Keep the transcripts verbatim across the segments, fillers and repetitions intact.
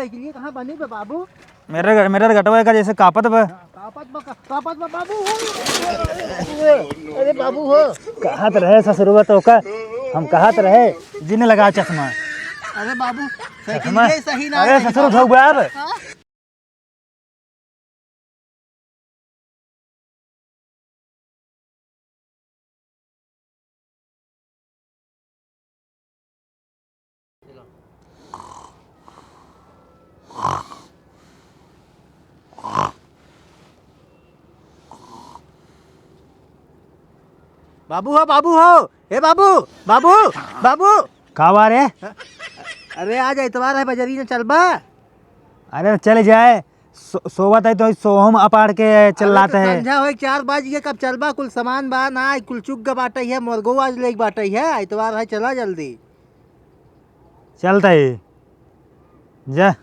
साइकिलिया कहाँ बनी बे बाबू? मेरे, मेरे गटवा का जैसे कापत बा। कापत बा, कापत बा बाबू। अरे बाबू हो। कहाँ तो रहे ससुरवा तो का? हम कहाँ तो रहे? जिन लगा चश्मा। अरे बाबू, चश्मा। साइकिलिया सही ना अरे है ससुर बाबू। उठाऊ बा अब। हाँ? बाबू हो, बाबू हो, ए बाबू, बाबू, बाबू। का बा रे? अरे आज इतवार है, बजरी न चलबा? अरे चल जाए, सो-, सोवत है तो सोहम अपाड़ के अरे चिल्लाते तो हैं। संझा होई, चार बाज गए, कब चलबा? कुल सामान बा ना, कुल चुग के बाटइ है, मोरगो आज लेके बाटइ है, इतवार है, चला जल्दी। चलता है, जा,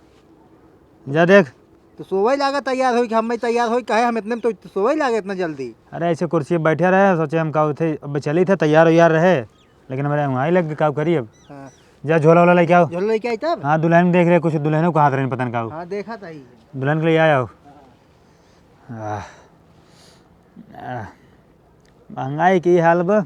जा देख। तो सोवइ लागा तैयार होई कि हम तैयार होई, कहे हम इतने में तो सोवइ लागे इतना जल्दी। अरे ऐसे कुर्सी पे बैठे रहे, सोचे हम का उठे, अब चली थे, तैयार वैयार रहे, लेकिन हमारे वहाँ ही लग गए, का करी अब। हाँ। जा झोला वोला लेके आओ। झोला लेके आई तब? हाँ, दुल्हन देख रहे, कुछ दुल्हनों को हाथ रहे, पता नहीं का हो। हाँ, देखा था ही। दुल्हन के लिए आया हो। हाँ। आह, आह, महंगाई के ई हाल बा,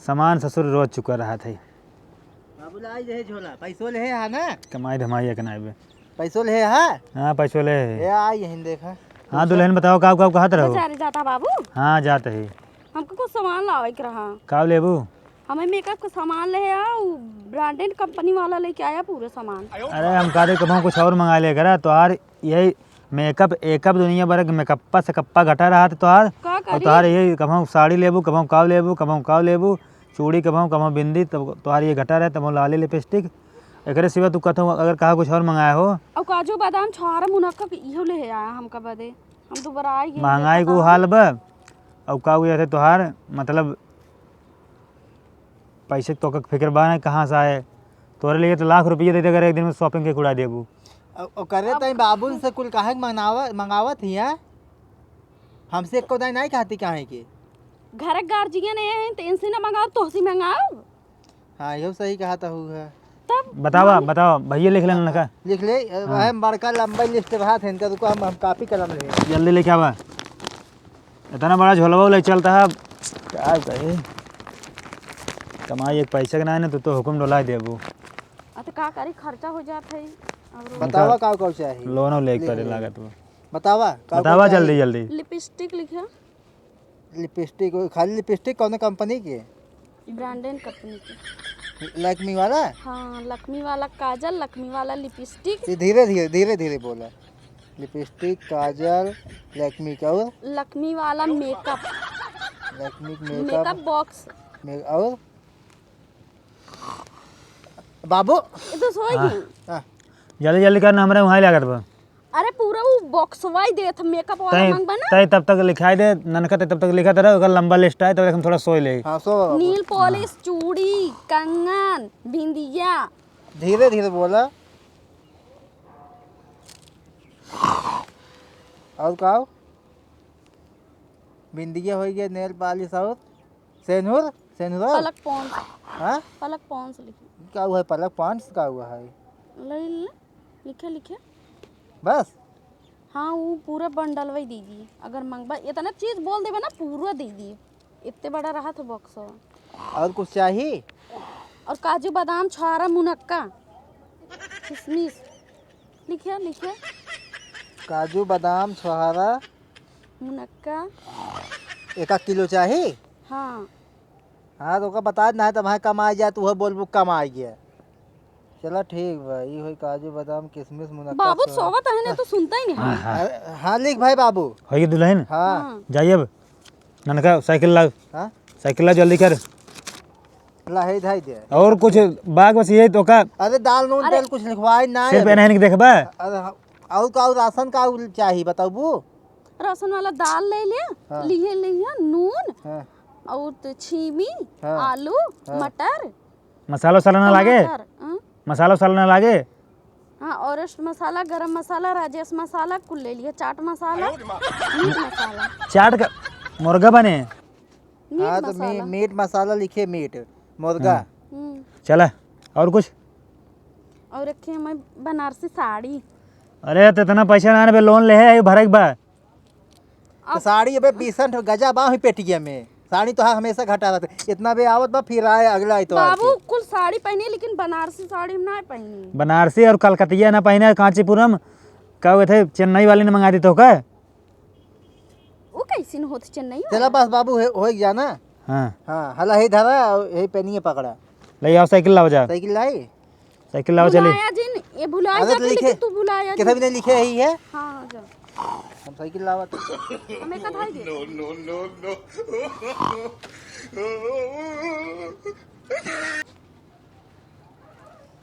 सामान ससुर रोज चुका रहत है। बाबू लाई दे झोला, पैसो ले है ना? कमाई धमाई एक ना बे। पैसो ले है? हाँ, पैसो ले है। ए, आ यहीं देखा। हाँ, दुल्हन बताओ, का, का कहत रहो? बाजारे जाता बाबू? हाँ, जात है। हमको कुछ सामान लावे के रहा। का लेबू? हमें मेकअप का सामान ले आया, उ ब्रांडेड कंपनी वाला लेके आया पूरा सामान। अरे हम कहा थे कबहूँ कुछ और मंगा ले करा, तोहार यही मेकअप एकअप दुनिया भर के मेकअप्पा से कप्पा घटा रहा था तोहार। का और करी? तोहार यही कबहूँ साड़ी लेबू, कबहूँ काव लेबू, कबहूँ काव लेबू, चूड़ी कबहूँ, कबहूँ बिंदी, तब तोहार ये घटा रहे, तब लाली लिपस्टिक। एकरे सिवा तू कथो अगर कहा कुछ और मंगाया हो। और काजू बादाम छोहारा मुनक्का के इहो ले आया हमका बदे। हम तो बड़ा आई गए महंगाई को बताओ। हाल बा। और का हुआ थे तोहार मतलब पैसे तोका के फिक्र बा ना कहाँ से आए? तोरे लिए तो लाख रुपये देते अगर एक दिन में shopping के उड़ा देबू। ओ, ओकरे अब ताई बाबुन से कुल काहे के मंगावा-, मंगावत हिया? हमसे एको दाई नहीं कहती काहे के? घर के गार्जियन ये हैं, तो इनसे ना मंगाओ, तोहसे मंगाओ। हाँ, इहो सही कहा था हु है। तब बतावा, मामी बतावा, भैया लिख लेना का? लिख ले, अ, हाँ। वह बड़का लंबा लिस्ट रहा था इनका, रुको हम, हम कॉपी कलम ले। जल्दी लेके आवा। इतना बड़ा झोलवा ले चलता है, का कहे? कमाई एक पैसा के ना है ना, तो, तो हुकुम डोला देबू। आ, तो का करी, खर्चा हो जात है। और बतावा, काव काव चाही? लोनो लेके लिख पड़े ले। लागत बा। बतावा, काव बतावा काव चाही? जल्दी, जल्दी। लिपस्टिक लिखा। लिपस्टिक, वो खाली लिपस्टिक कौन कंपनी के? ब्रांडेड कंपनी के। लैक्मी वाला? हाँ, लैक्मी वाला काजल, लैक्मी वाला लिपस्टिक। ये धीरे, धीरे, धीरे, धीरे बोला। लिपस्टिक, काजल, लैक्मी का और? लैक्मी वाला makeup. Lakme makeup. Makeup box. मे-, और? बाबू। ये तो सोई हाँ। गई। हाँ। जल्दी, जल्दी करना, हमरे वहाँ ही लागत बा। अरे पूरा वो बॉक्सवा ही देत, मेकअप वाला तै, मंगबा ना? तै तब तक लिखाई दे, ननका तै तब तक लिखत रह, ओकर लंबा लिस्ट आए, तब तक हम थोड़ा सोई ले। हाँ, सो बाबू। नील पॉलिश, चूड़ी, कंगन, बिंदिया। धीरे धीरे बोला। और का हो? बिंदिया हो गया, नेल पॉलिश और सेनुर, सेनुर और? पलक पॉन्स। हाँ? पलक पॉन्स लिखी। का हुआ है पलक पॉन्स का हुआ है? ले ले, लिखे लिखे। बस? हाँ, वो पूरा बंडलवा ही दे दिए। अगर मंगबा, इतना चीज बोल देबे ना, पूरा दे दिए। इतने बड़ा रहा था बॉक्स। और कुछ चाहिए? और काजू, बादाम, छोहारा, मुनक्का, किशमिश। लिखिया, लिखिया। काजू, बादाम, छोहारा। मुनक्का। एक आध किलो चाहिए? हाँ। हाँ, तो ओका बता देना है, तो वहाँ कम आ जाए, तो वह बोलबू कम आ गया। चला ठीक बा, ई होई काजू, बादाम, किशमिश, मुनक्का, बाबू छोहारा। सोवत है ना, तो सुनता ही नहीं। हाँ, हाँ। अरे, हाँ, लिख भाई बाबू। होई दुल्हन? हाँ। हाँ। जाइए अब। ननका साइकिल लाओ। हाँ? साइकिल लाओ, जल्दी कर। ला, हे धाई दे। और कुछ बाग बस ये तो का? अरे दाल नून अरे। तेल कुछ लिखवाई ना सिर्फ है। एनहन के देखबा? अरे हाँ, और का, और राशन का चाहिए बताबू? राशन वाला दाल ले लिया, हाँ। लिहे लिया नून, हाँ। और तो छीमी, हाँ। आलू, हाँ। मटर, मसाला वसाला ना लागे? टमाटर, हाँ। मसाला वसाला ना लागे? हाँ, ऑरेस्ट मसाला, गरम मसाला, राजेश मसाला, कुल ले लिया, चाट मसाला, मीट मसाला। चाट का मुर्गा बने? मीट हाँ, तो मी-, मसाला। मीट मसाला लिखे, मीट, मुर्गा। हाँ। हम्म। चला, और कुछ? और एक ठे हमें बनारसी साड़ी। अरे, तो इतना पैसा ना बे, लोन ले है, भरे के बा। तो अब साड़ी अबे बीसन ठो गजा बा ही पेटिया में। साड़ी तो हाँ हमेशा घटा रहते। इतना बे आवत बा, फिर आए अगला आइतवार बाबू, के। कुल साड़ी पहनी, लेकिन बनारसी साड़ी ना पहनी। बनारसी और कलकतिया ना पहने, कांचीपुरम, का हुए थे, चेन्नई वाली ने मंगा दी तो का? वो कैसे न होत चेन्नई चला वाला? बस बाबू, हे-, होई जाना। हाँ। हाँ, हला हे धरा, और हे पेनिए पकड़ा। ले आओ, साइकिल लाओ जा। साइकिल लाई? साइकिल लाओ, चली। भुलाया जिन, ये भुलाया अरे जाते, तो लिखे, लेकिन तू भुलाया कितना जिन। भी नहीं लिखे ही है। हाँ, हाँ, जा। हम साइकिल लावत। हमें कथा ही दे। No, no, no, no।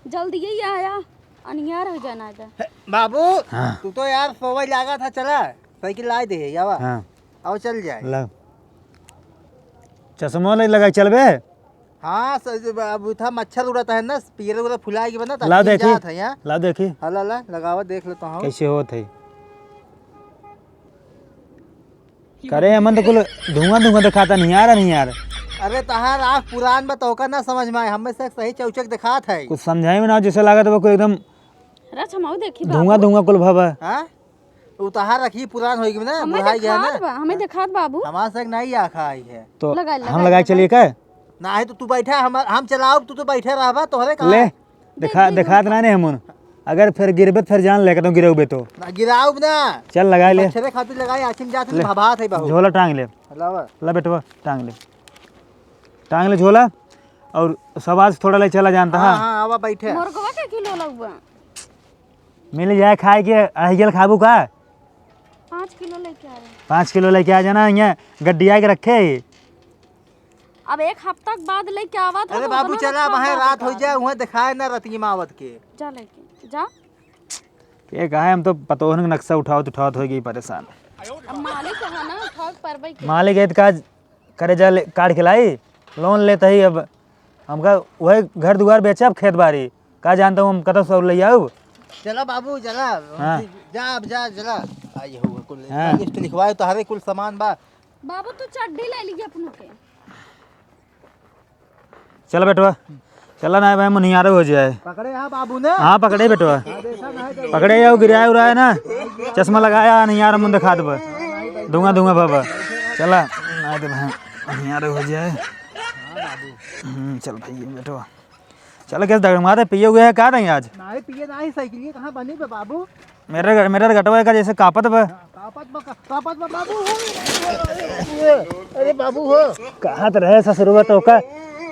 जल्दी ही आया, अनियार हो जाना था। बाबू, हाँ। तू तो यार सोवई लागा था, चला, साइकिल ला दे, आवा। हाँ। आओ, चल जाए। ला। चश्मा ले लगा, चल बे। हाँ, स-, अब था मच्छर उड़ता है ना, पियर उड़ा फुलाए के बना, ला ताकि देखी, जात है यहाँ। ला देखी। हाँ, ला, ला, लगावा, देख लेता हूँ। कैसे होत है? करे, हमन तो कुल धुआं, धुआं दिखाता, नहीं आ रहा, नहीं आ रहा। अरे, तहार आँख पुरान बा, तोका ना समझ में आए, हमें से सही चौचक दिखात है। कुछ समझाई में ना, जैसे लागत बा कोई एकदम रच, हम आऊ देखी धुआं, बाबू। धुआं कुल भवा। हाँ? उ तहार रखी पुरान होई गई ना, हमें बुढ़ाई गया ना। देखात बा, हमें देखात बाबू। हमार से नहीं आखा आई है। तो लगा, हम लगा, लगा के चलिए लगा। का? नाही तो तू बैठा, हम, हम चलाओ, तू तो बैठे रहबा, तोहरे कहाँ ले, है? देखा, देख, देखात ना ने हमन। अगर फिर गिरबे तो फिर जान ले, कहता हूँ गिरौबे तो। ना, गिराउब ना। चल, लगाई ले। मच्छरे खातिर लगाई, आखिम जात ले। भभात है बाबू। झोला टांग ले। लावा। ला बेटवा, टांग ले। टांग ले झोला। और सब आज थोड़ा ले चला जानता हाँ, है। हाँ, आवा बैठे। मुर्गवा के किलो लउबा? मिल जाए खाए के, अढ़ाई किलो खाबू का? पाँच किलो लेके आ रहे हैं। पाँच किलो लेके आ जाना, यहाँ गड्डिया के रखे ही। अब एक हफ्ता के बाद लेके आवा था अरे तो बाबू, उतना चला, रखा वहाँ था रात हो बेकार। जाए, वहाँ दिखाए ना रतिया में आवत के। जा लेके, जा। के कहा है, हम तो पतोहन के नक्शा उठावत, उठावत हो गई परेशान। अब मालिक है ना, उठावे के परबे के। मालिक है तो का करे जा ले, काट के लाई, लोन लेत ही। अब हमका वही घर दुआर बेचब, खेत बाड़ी, का जानता हूँ हम कतौ से ले आऊ। चला बाबू, चला। हाँ। जा, अब जा, चला। आई हो कुल हाँ। लिस्ट लिखवाए, तोहरे कुल सामान बा। बाबू, तू चड्ढी ले लीजिए अपनों के। चला बेटवा, चला ना भाई, मुनियारो हो जाए। पकड़े हाँ बाबू ने। हाँ, पकड़े बेटवा। हाँ, देखा ना है तो। पकड़े, या गिराए उराए ना, चश्मा लगाया, नहीं यार, मुंह दिखा देबा। धुआं, धुआं बाबा। चला, ना दे भाई, मुनियारो हो जाए। हाँ बाबू। हम्म, चल भाई, बेटवा। चल, कैसे दगड़ मारे, पिए हुए है, का रही आज? नहीं पिए, नहीं, साइकिल ये कहाँ बनी बे बाबू? मेरे, मेरे गटवा का जैसे कापत बा। कापत बा, का-, कापत बा, बाबू हो। अरे बाबू हो। कहत रहे ससुरवा तो का,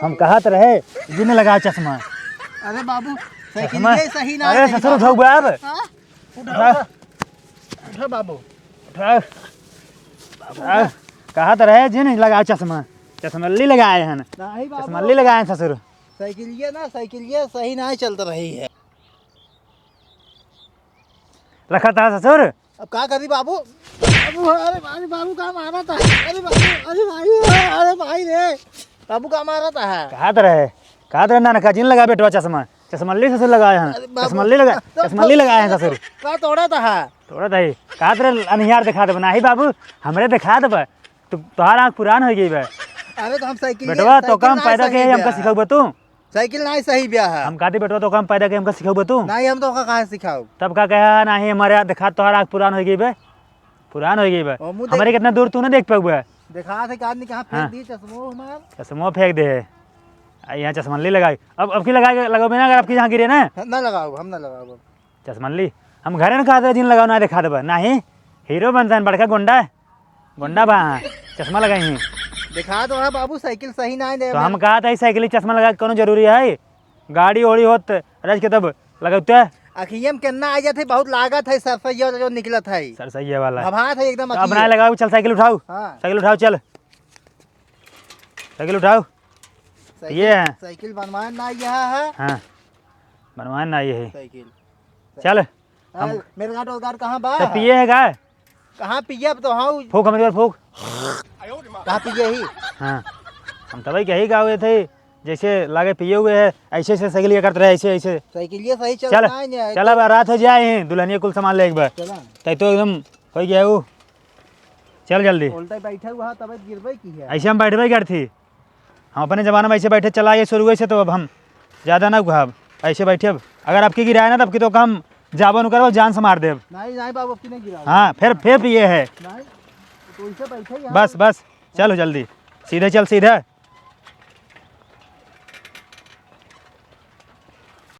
हम कहत रहे, जिन लगा चश्मा। अरे बाबू, साइकिल चश्मा? ये सही ना अरे है, ससुर बाबू। उठाऊ बा अब। हाँ? उठा, उठा। उठा बाबू। उठा। उठा। कहत रहे, जिन लगा चश्मा। चश्मल्ली लगाए हैं। नहीं बाबू। चश्मल्ली लगाए हैं ससुर। साइकिलिया ना, साइकिलिया सही ना चलत रही है। रखा था ससुर। अब का करी बाबू? बाबू, अरे, अरे बाबू का मारा था? अरे बाबू, अरे भाई, अरे भाई रे, बाबू का मारा था? कहा तो रहे, कहा तो रहे, नाना का जिन लगा बेटवा चश्मा, चश्मल्ली ससुर लगाए हैं, अरे बाबू, चश्मल्ली लगा, तो, चश्मल्ली तो, लगाए हैं ससुर। का तोड़ा था? तोड़ा था ही, कहा तो रहे अनियार दिखा देबा, नाही बाबू, हमरे दिखा देबा, तू, तोहार आँख पुरान हो गई बा। अरे तो हम साइकिल बेटवा, साइकिल तो काम ना पैदा सही के हमका बा। सिखौबा तू? साइकिल नाही सही ब्या है। हम कहते बेटवा, तो काम पैदा के हमका सिखौबा तू? नाही, हम तो ओका काहे सिखाओ? तब का कहा, नाही, हमारे यहाँ देखा, तोहार आँख पुरान हो गई बे, पुरान हो गई बे। ओ, मुँह देख। हमारे कितना दूर तू ना देख पाऊ बे। देखा थे कि आदमी कहाँ फेंक हाँ। दी चश्मो हमार। चश्मो फेंक दे है। आ, यहाँ चश्मल्ली लगाई। अब, अब की लगाई, लगाओ बिना, अगर आपकी यहाँ गिरे ना। ना लगाओ, हम ना लगाओ। चश्मल्ली, हम घरे ना कहते जिन लगाओ ना देखा देबे। नाही, हीरो बनता है, बड़का गुंडा है। गुंडा बा, हाँ, चश्मा लगाई हैं। देखा तो है बाबू, साइकिल सही ना है तो हम कहा था, साइकिल ही चश्मा लगा के कोनो जरूरी है? गाड़ी ओड़ी होत, रज के तब लगौते। अखियम केन्ना आ जात है, बहुत लागत है, सरसैया जो निकलत है। सरसैया वाला। भभात है एकदम तो अब अखिये। ना लगाओ, चल साइकिल उठाओ। हाँ। साइकिल उठाओ, चल। साइकिल उठाओ। साइकिल, ये है। साइकिल बनवान ना यह है। हाँ, बनवान ना ये है। साइकिल। चल। हम अरे, मेरे गांठ और गांठ कहाँ बा? तो पिए है का? कहाँ पिए अब तो हाँ। फूक हमारी बार फूक। कहाँ पिए ही? हाँ। हम तबही कही का हुए थे, जैसे लागे पिए हुए है, ऐसे ऐसे साइकिल ये करते रहे, ऐसे ऐसे। साइकिल ये सही चल चल, रहा है, नहीं है चल तो अब रात हो जाए हैं, दुल्हनिया कुल सामान ले एक बार। चला। तै तो एकदम हो गया वो। चल जल्दी। उल्टा बैठा हुआ तब गिरबे की है। ऐसे हम बैठबे कर थी। हम अपने जमाना में ऐसे बैठे चला आए शुरू से, तो अब हम ज़्यादा ना घुमाब, ऐसे बैठे अब। अगर अबकी गिराए ना, तब की तो हम जाबो न करबो, जान से मार देब। नहीं, नहीं बाबू, अबकी नहीं गिराओ। हाँ, फिर, फिर भी ये है। नहीं, तो इसे बैठे ही बस, हैं। बस, चलो जल्दी, सीधे चल, सीधे।